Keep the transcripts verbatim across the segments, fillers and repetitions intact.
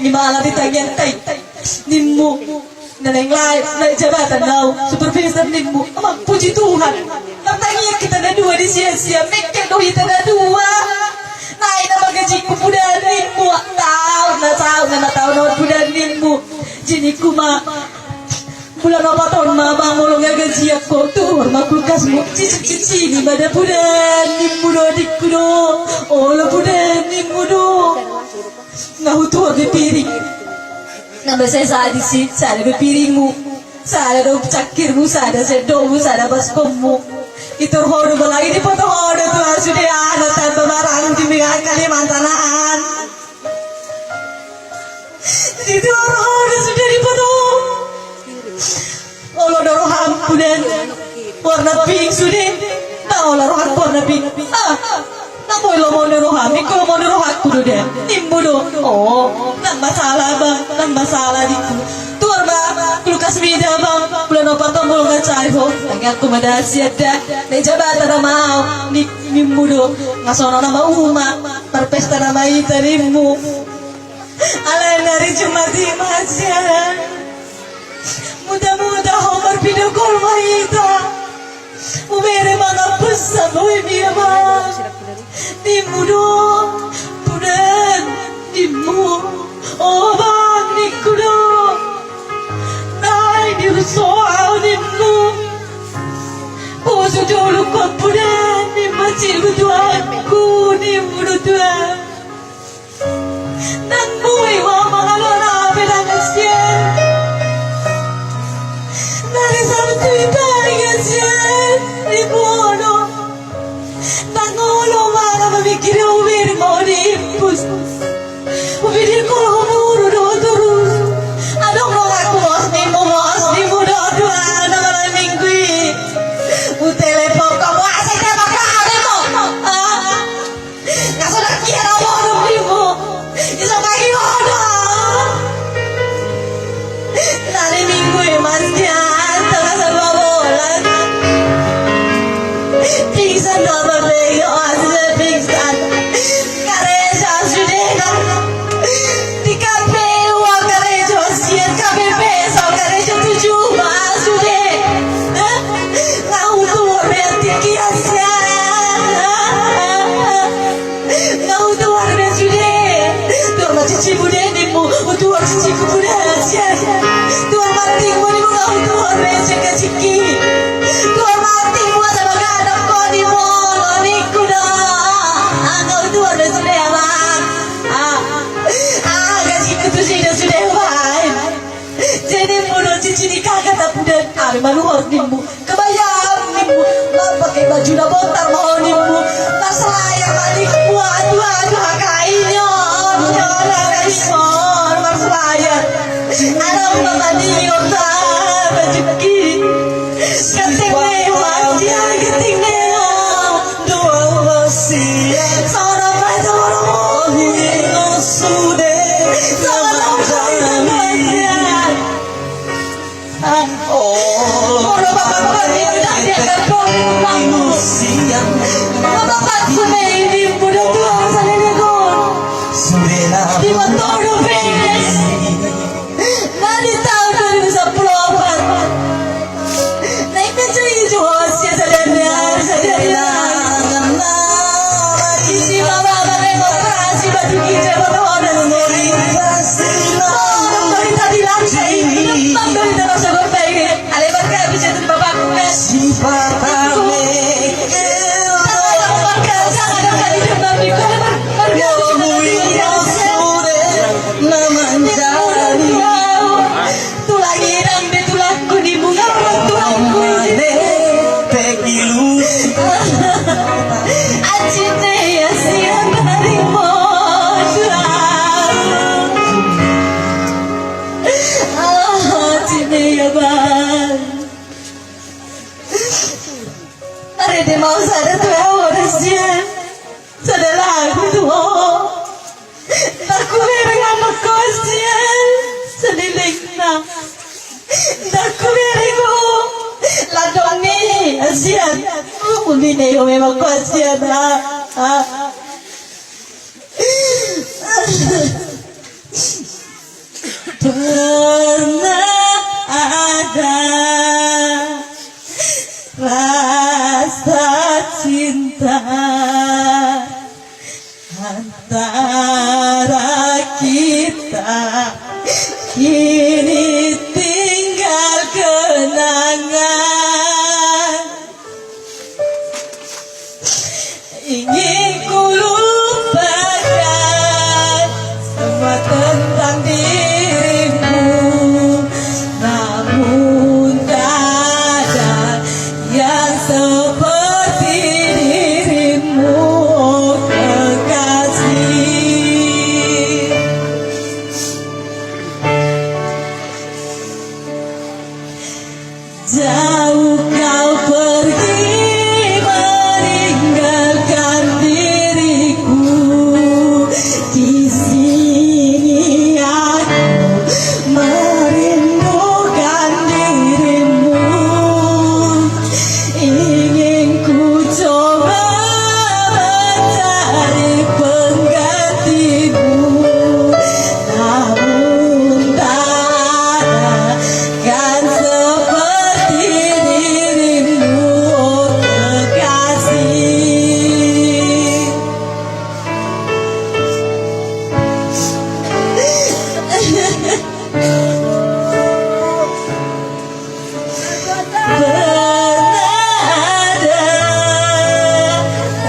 Imala di tangian tai, nimmu, neleng lai, naik jabatan lau, supervisor nimmu, emang puji Tuhan. Pertanian kita na dua di sia-sia, mekel do kita na dua. Naik nama gajiku pudan nimmu, taun na taun na taun na pudan nimmu. Jiniku ma, bulan opat on ma bang molo nga gaji aku, tuhor ma kulkasmu, cici-cici ni bada pudan nimmu do adikku do, olo pudan nimmu do. Nga hutuh be piring. Nambah saya sadi si, sada be piringmu. Sada do cakirmu, sada sendokmu, sada baskommu. Itu hodo belai di foto hodo tu sudah anak tambah barang di Kalimantan an. Itu hodo sudah di foto. Olo do roham pudan warna pink sude. Nda ola roham warna pink. Ah, nang boi lo mone roham, iko lo mone rohakku do den. Nimmu do. Oh, nang masalah bang, nang masalah diku. Tuar bang, kulkas mida bang, bulan opat tombol ngacai ho. Tangi aku madasi ada. Nek jabatan ama au, ni nimmu do. Ngasono nama uma, perpesta nama ita nimmu. Alai nari cuma si Masya. Muda-muda ho berpindah kolma ita. Ubere manga pesa boy dia bang. Nimmu do, pudan, nimmu. Oh bang, niku do. Nai diruso au nimmu. Pusu dulu ko pudan, nimma cikgu tuanku, nimmu do tuan. Nang bui wama ngalona pedangen sien. Nari sabtu itari sien ibono. Nang olo mana memikir uwir mau diimpus. Uwir kol umur do terus. Adong lo aku bos nimu, bos nimu do dua anak malam minggu i. Utelepon kamu asai tembak rahat emo. Ah. Nggak sudah kira bodoh ibu. Bisa pagi bodoh. Nari minggu ya, Mas, ya, tengah dua bolas. Pingsan dua belas, ya, Mas, pingsan. Kareja sudah. Di K P U kareja sian, K P P S kareja tujuh, Mas, sudah. Hah? Ngau tuh berarti kias, ya. Ngau tuar be sude. Tuar ma cicimu denimmu, utuar ciciku pudas, ya. Tuar ma tingmu nimu ngau tuar be cika ciki. Tuar ma tingmu asa bagana koni mono niku do. Ah, ngau tuar be sude, Abang. Ah, ah, gajiku tu sida sude, Abang. Jadi mulut cici ni kaka tak pudan, ari manuhor nimmu, kebayar nimmu, lam pakai baju na botar mau nimmu, marselayar manikmu, aduh, aduh, akai nyon, nyon, akai nyon, marselayar. Anak bapak ni kota rezeki, keting mewah, dia keting mewah. Dua wasiat. Seorang raja, seorang mulia. Sude. Seorang raja. Oh, orang bapak-bapak ni tidak dia terpon kamu. Bapak-bapak sudah ini muda tua saya ni kon. Di motor dompet. Nari tahun dua ribu sepuluh opat. Naik ke cuy, cuy, sia sadar ya, sadar ya. Isi baba bareng operasi batu kija berhoda nuri. Orang berita di lantai, orang berita rasa berbaik. Ale berkat bisa tu bapakku kan. Sipatame. Jangan ada kali dengan di. Tulangi dang de tulangku di bunga orang tulangku. Mane pe ilu. Acine ya sian hari modal. Ah, acine ya bang. Are de mau sada tu ya orang sian. Sada lagu tu. Ndak kubereng anak kos, sian. Senilingna. Ndak kubereng, oh. Ladong ni, sian. Undine yo memang kos, sian. Ah, ah. Pernah ada rasa cinta antara kita, kini tinggal kenangan. Ingin kulupakan semua tentang dirimu, namun tak ada yang seperti dirimu, oh kekasih. Jauh kau pergi meninggalkan diriku. Di sini aku merindukan dirimu. Ingin ku coba mencari penggantimu, namun tak ada kan seperti dirimu, oh kekasih. Pernah ada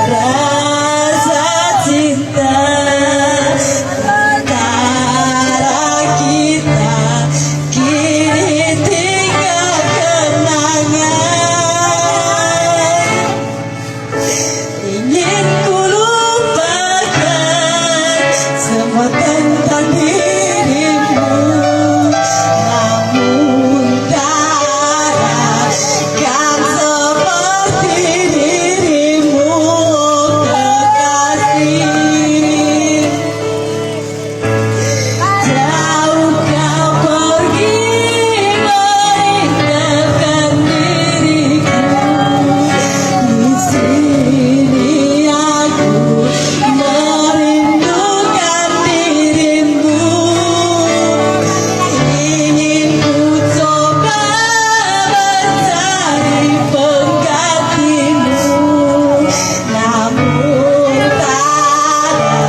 rasa cinta antara kita, kini tinggal kenangan. Ingin kulupakan semua tentang dirimu, namun tak ada kan seperti dirimu, kekasih. Jauh kau pergi meninggalkan diriku. Di sini aku merindukan dirimu. Ingin ku coba mencari penggantimu. Namun tak ada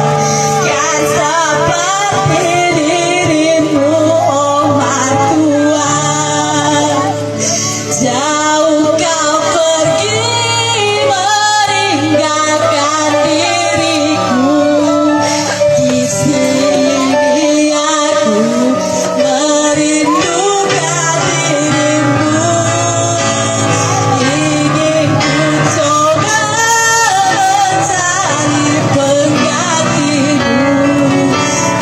kan seperti dirimu, oh mertua. Jauh kau pergi meninggalkan diriku. Di sini aku merindukan dirimu. Ingin ku coba mencari penggantimu,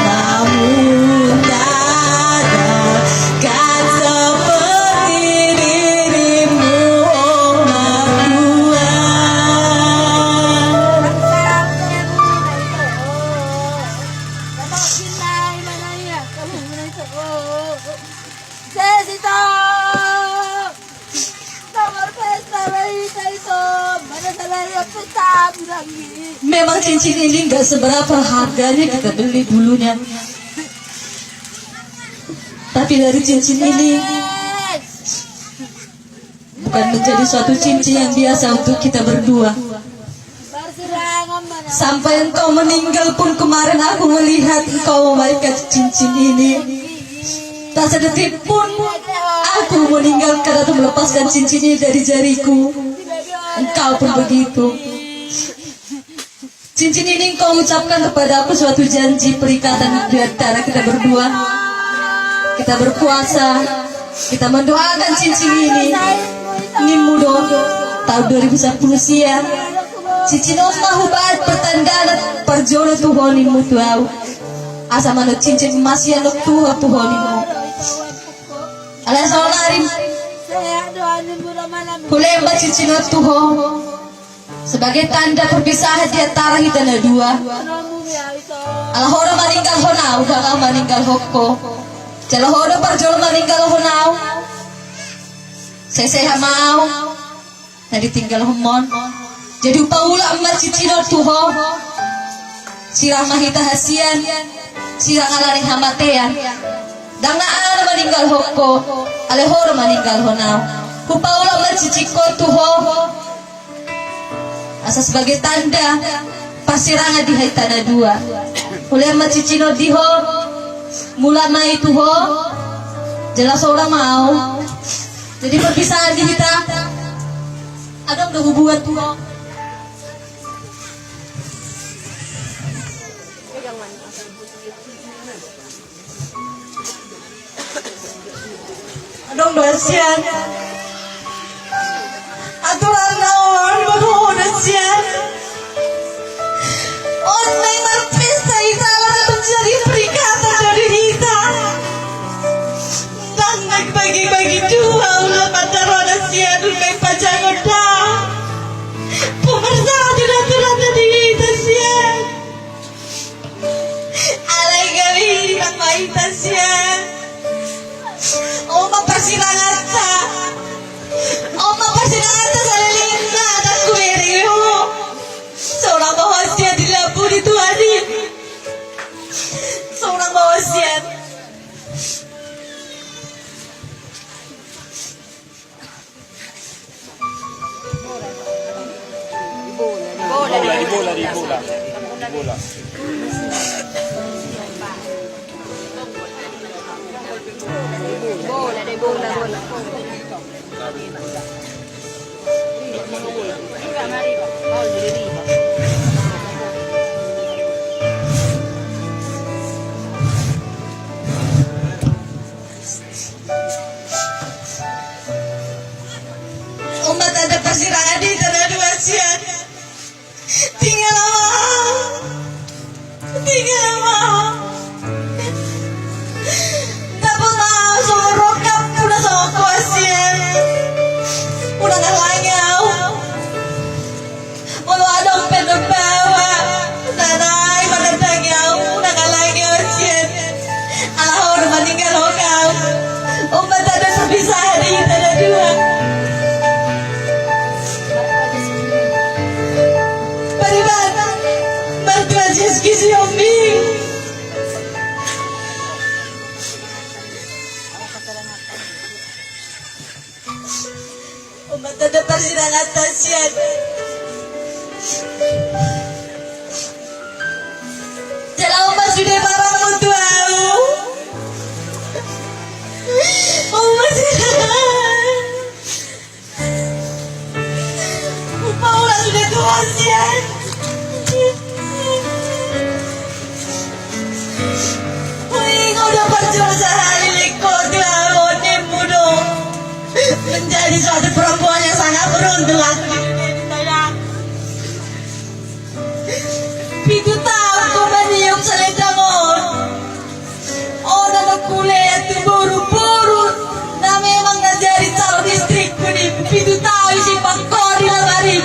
namun tak ada kan seperti dirimu, oh mertua. Sesito! Nomor pesta berita itu, mana salah pesta bilang ini. Memang cincin ini nggak seberapa harganya kita beli dulunya. Tapi dari cincin ini bukan menjadi suatu cincin yang biasa untuk kita berdua. Sampai engkau meninggal pun kemarin aku melihat engkau memakai cincin ini. Tak sedetik pun aku meninggalkan atau melepaskan cincin ini dari jariku. Engkau pun begitu. Cincin ini engkau ucapkan kepada aku suatu janji perikatan di antara kita berdua. Kita berpuasa, kita mendoakan cincin ini. Nimmu do, tahun dua ribu sepuluh sia. Cincin enda hubahan pertandana parjolo tuho nimmu tu au. Asa manuk cincin emas ia nuk tuho-tuho nimmu. Alah salah nari. Kulemba cincin enda tuho. Sebagai tanda perpisahan di antara kita na dua. Alah ho do maninggal ho nau, uga kam maninggal ho ko. Jala ho do parjolo maninggal ho nau. Seseha mau. Na ditinggal ho mon. Jadi upa ula emas cincin enda tuho. Sirang mahita hasian. Sirang alani hamatean. Ndang na maninggal ho ko, ale ho maninggal ho nau. Hupaula me ciciko tuho. Asa sebagai tanda persirangan di hai tanah dua. Ulih me cicino diho, mula mai tuho, jelas orang mau. Jadi perpisahan di hita, adong do hubungan tuho. Adong do sian. Aturan naon babo do sian. On memang pesta ita la menjadi perikatan dari hita. Ndang bagi-bagi dua ulah mata rona sian ulai pajangon da. Pemersa aturan-aturan dari hita sian. Alai gawi nang waita sia. Oma persirangatta. Oma persirangatta salelingna anak kuweri ho. Seorang bawasian di lampu di tuani. Seorang bawasian. Ibola, ibola, ibola, ibola. Ibola, ibola, ibola. Umat ada persirangan di tanah dua sian. Tinggal lama. Tinggal lama. Tapi mau suruh rokap udah sama kuasian. Udah ngalangau. Walau adong pe erbawa, nanai mada tangau, nangalai ngiocen. Alah ho maninggal ho kau. Umat ada terpisah di tanah dua. Pariban, mertua Jiski si Ombi. Umat ada persidangan tasian. Jala umat sudah barang mutu au. Umat sudah. Upa ulah sudah tuasian. Wih, kau udah perjuang sehari liko dua, onemmu dong. Menjadi suatu perempuan yang sangat beruntung aku di dunia ini, sayang. Pitu tahun ku manium salendang on. Ona mekule atu boru-boru. Na memang na jadi calon istriku ni pitu tahun si pakori lamari.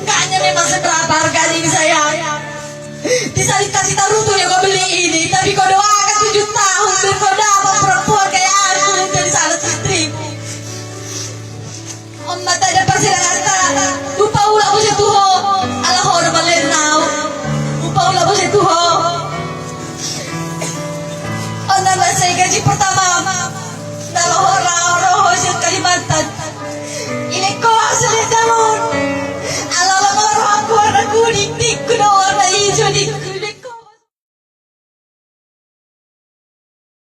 Enggaknya memang seberapa harganya ini, sayang. Di saat kasih tahu tuh ya kau beli ini, tapi kau doakan tujuh tahun biar kau dapat perempuan kayak aku yang jadi salah istri. Om mata ada persilangan tak, lupa ulah musim tuho, alah orang balen nau. Lupa ulah musim tuho. Ona masa gaji pertama,